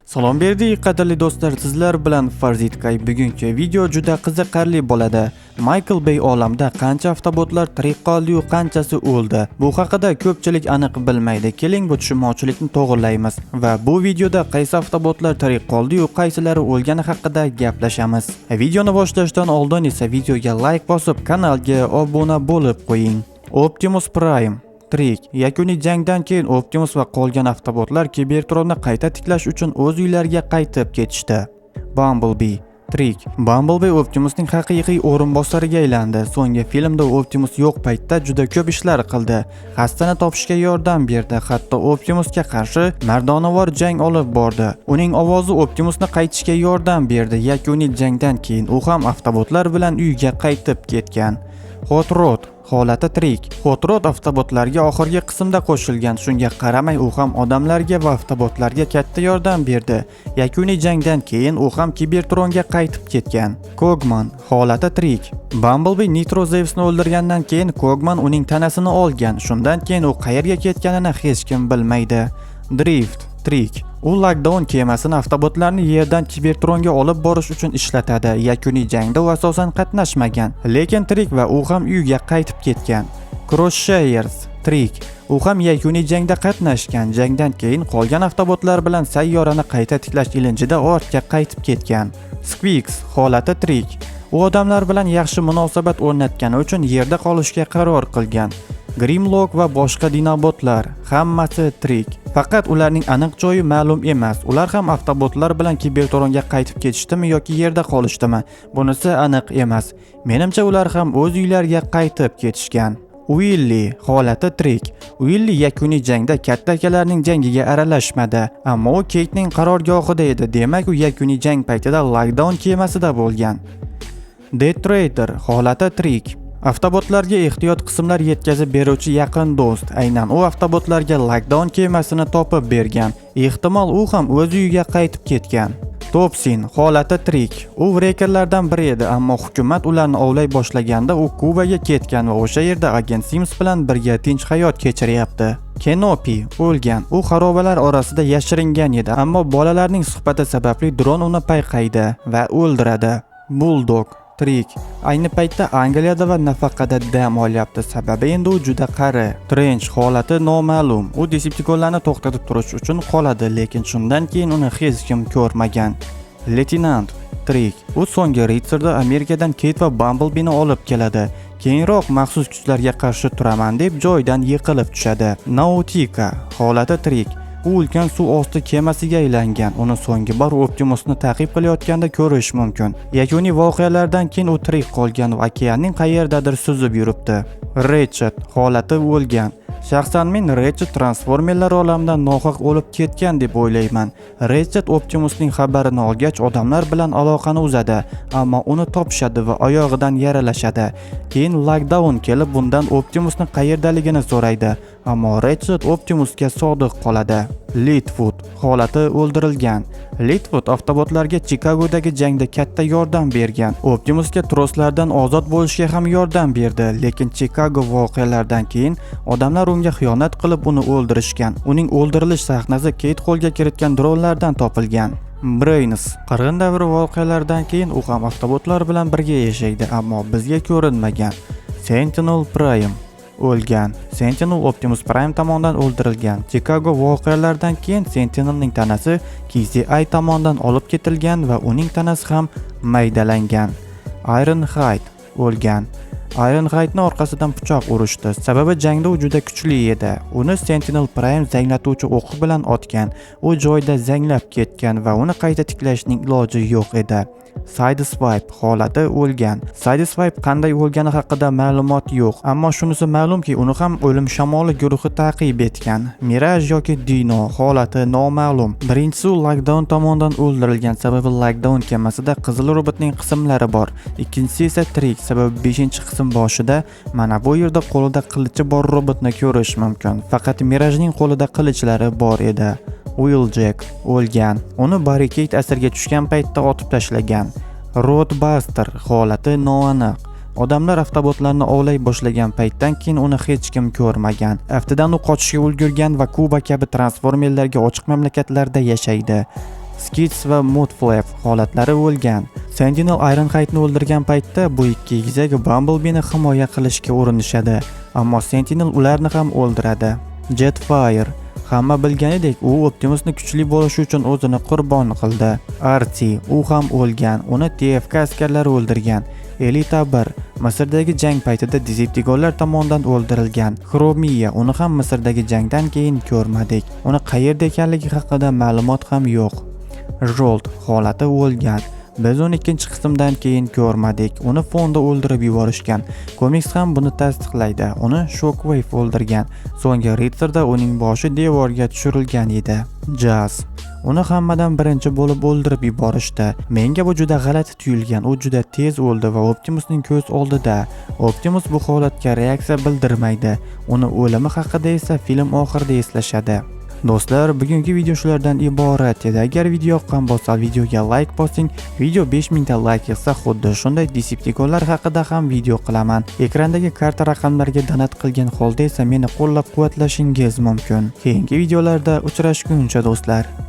Salom berdik, qadrli do'stlar, sizlar bilan Farzitkay. Bugungi video juda qiziqarli bo'ladi. Michael Bay olamida qancha avtobotlar tirik qoldi-yu, qanchasi o'ldi? Bu haqida ko'pchilik aniq bilmaydi. Keling, bu tushunmovchilikni to'g'rilaymiz va bu videoda qaysi avtobotlar tirik qoldi-yu, qaysilari o'lgani haqida gaplashamiz. Videoni boshlashdan oldin esa videoga like bosib, kanalga obuna bo'lib qo'ying. Optimus Prime tirik. Yakuniy jangdan keyin Optimus va qolgan avtobotlar Kibertronni qayta tiklash uchun o'z uylariga qaytib ketishdi. Bumblebee tirik. Bumblebee Optimusning haqiqiy o'rinbosariga aylandi. So'nggi filmda Optimus yo'q paytda juda ko'p ishlar qildi. Xastani topishga yordam berdi, hatto Optimusga qarshi mardonavor jang olib bordi. Uning ovozi Optimusni qaytishga yordam berdi. Yakuniy jangdan keyin u ham avtobotlar bilan uyga qaytib ketgan. Hot Rod holati tirik. Hot Rod avtobotlarga oxirgi qismda qo'shilgan. Shunga qaramay, u ham odamlarga va avtobotlarga katta yordam berdi. Yakuniy jangdan keyin u ham Kibertronga qaytib ketgan. Kogman holati tirik. Bumblebee Nitro Zevsni o'ldirgandan keyin Kogman uning tanasini olgan. Shundan keyin u qayerga ketganini hech kim bilmaydi. Drift tirik. U Lockdown kemasini avtobotlarni Yerdan Kibertronga olib borish uchun ishlatadi. Yakuniy jangda u asosan qatnashmagan, lekin tirik va u ham uyga qaytib ketgan. Crosshairs tirik. U ham yakuniy jangda qatnashgan. Jangdan keyin qolgan avtobotlar bilan sayyorani qayta tiklash ilinjida ortga qaytib ketgan. Squeaks holati tirik. U odamlar bilan yaxshi munosabat o'rnatgani uchun Yerda qolishga qaror qilgan. Grimlock va boshqa dinobotlar hammasi tirik. Faqat ularning aniq joyi ma'lum emas. Ular ham avtobotlar bilan Kibertronga qaytib ketishdimi yoki Yerda qolishdimi? Bunisi aniq emas. Menimcha, ular ham o'z uylariga qaytib ketishgan. Uilli holati tirik. Uilli yakuniy jangda katta akalarning jangiga aralashmadi, ammo u Keytning qarorgohida edi. Demak, u yakuniy jang paytida Lockdown kemasida bo'lgan. Death holati tirik. Avtobotlarga ehtiyot qismlar yetkazib beruvchi yaqin do'st. Aynan u avtobotlarga Lockdown kemasini topib bergan. Ehtimol, u ham o'z uyiga qaytib ketgan. Topsin holati tirik. U Wreckerlardan biri edi, ammo hukumat ularni ovlay boshlaganda u Kubaga ketgan va o'sha yerda agent Sims bilan birga tinch hayot kechiryapti. Kenopi o'lgan. U xarobalar orasida yashiringan edi, ammo bolalarning suhbati sababli dron uni payqaydi va o'ldiradi. Bulldog tirik. Ayni paytda Angliyada va nafaqada dam olyapti. Sababi, endi u juda qari. Trench holati noma'lum. U Decepticonlarni to'xtatib turish uchun qoladi, lekin shundan keyin uni hech kim ko'rmagan. Leytenant tirik. U so'nggi ritsarda Amerikadan Kate va Bumblebee-ni olib keladi. Keyinroq maxsus kuchlarga qarshi turaman deb joyidan yiqilib tushadi. Nautika holati tirik. U ulkan suv osti kemasiga aylangan. Uni so'nggi bor Optimusni ta'qib qilayotganda ko'rish mumkin. Yakuniy voqealardan keyin u tirik qolgan va okeanning qayerdadir suzib yuribdi. Ratchet holati o'lgan. Shaxsan men Ratchet transformerlar olamidan nohaq o'lib ketgan deb o'ylayman. Ratchet Optimusning xabarini olgach, odamlar bilan aloqani uzadi, ammo uni topishadi va oyog'idan yaralashadi. Keyin Lockdown kelib, bundan Optimusni qayerdaligini so'raydi, ammo Ratchet Optimusga sodiq qoladi. Litfoot holati o'ldirilgan. Litfoot avtobotlarga Chikagodagi jangda katta yordam bergan. Optimusga troslardan ozod bo'lishga ham yordam berdi, lekin Chikago voqealaridan keyin odamlar unga xiyonat qilib, uni o'ldirishgan. Uning o'ldirilish sahnasi Kate qo'lga kiritgan dronlardan topilgan. Brains qirg'in davri voqealaridan keyin u ham avtobotlar bilan birga yashaydi, ammo bizga ko'rinmagan. Sentinel Prime o'lgan. Sentinel Optimus Prime tomonidan o'ldirilgan. Chicago voqealaridan keyin Sentinelning tanasi KCI tomonidan olib ketilgan va uning tanasi ham maydalangan. Ironhide o'lgan. Ironhide'ni orqasidan pichoq urishdi. Sababi, jangda u juda kuchli edi. Uni Sentinel Prime zanglatuvchi o'qi bilan otgan. U joyida zanglab ketgan va uni qayta tiklashning iloji yo'q edi. Sideswipe holati o'lgan. Sideswipe qanday o'lgani haqida ma'lumot yo'q, ammo shunisi ma'lumki, uni ham o'lim shamoli guruhi ta'qib etgan. Mirage yoki Dino holati noma'lum. Birinchisi u Lockdown tomonidan o'ldirilgan, sababi Lockdown kemasida qizil robotning qismlari bor. Ikkinchisi esa tirik, sababi 5-qism boshida mana bu yerda qo'lida qilichi bor robotni ko'rish mumkin. Faqat Miragening qo'lida qilichlari bor edi. Wheeljack o'lgan. Uni Barricade asirga tushgan paytda otib tashlagan. Roadbuster holati noaniq. Odamlar avtobotlarni ovlay boshlagan paytdan keyin uni hech kim ko'rmagan. Aftidan, u qochishga ulgurgan va Kuba kabi transformerlarga ochiq mamlakatlarda yashaydi. Skids va Mudflap holatlari o'lgan. Sentinel Ironhide'ni o'ldirgan paytda bu ikki egizak Bumblebee'ni himoya qilishga urinishadi, ammo Sentinel ularni ham o'ldiradi. Jetfire. Hamma bilganidek, u Optimusni kuchli bo'lishi uchun o'zini qurbon qildi. Artie, u ham o'lgan, uni TFK askarlari o'ldirgan. Elita 1 Misrdagi jang paytida Decepticonlar tomonidan o'ldirilgan. Xromiya, uni ham Misrdagi jangdan keyin ko'rmadik. Uni qayerda ekanligi haqida ma'lumot ham yo'q. Jolt holati o'lgan. Biz uni ikkinchi qismdan keyin ko'rmadik. Uni fonda o'ldirib yuborishgan. Komiks ham buni tasdiqlaydi. Uni Shockwave o'ldirgan. So'nggi Ritsarda uning boshi devorga tushirilgan edi. Jazz. Uni hammadan birinchi bo'lib o'ldirib yuborishdi. Menga bu juda g'alati tuyulgan. U juda tez o'ldi va Optimusning ko'z oldida. Optimus bu holatga reaksiya bildirmaydi. Uni o'limi haqida esa film oxirida eslashadi. Do'stlar, bugungi video shulardan iborat edi. Agar video yoqqan bo'lsa, videoga like bosing. Video 5000 ta like yig'sa, xuddi shunday Decepticonlar haqida ham video qilaman. Ekrandagi karta raqamlariga donat qilgan holda esa meni qo'llab-quvvatlashingiz mumkin. Keyingi videolarda uchrashguncha, do'stlar.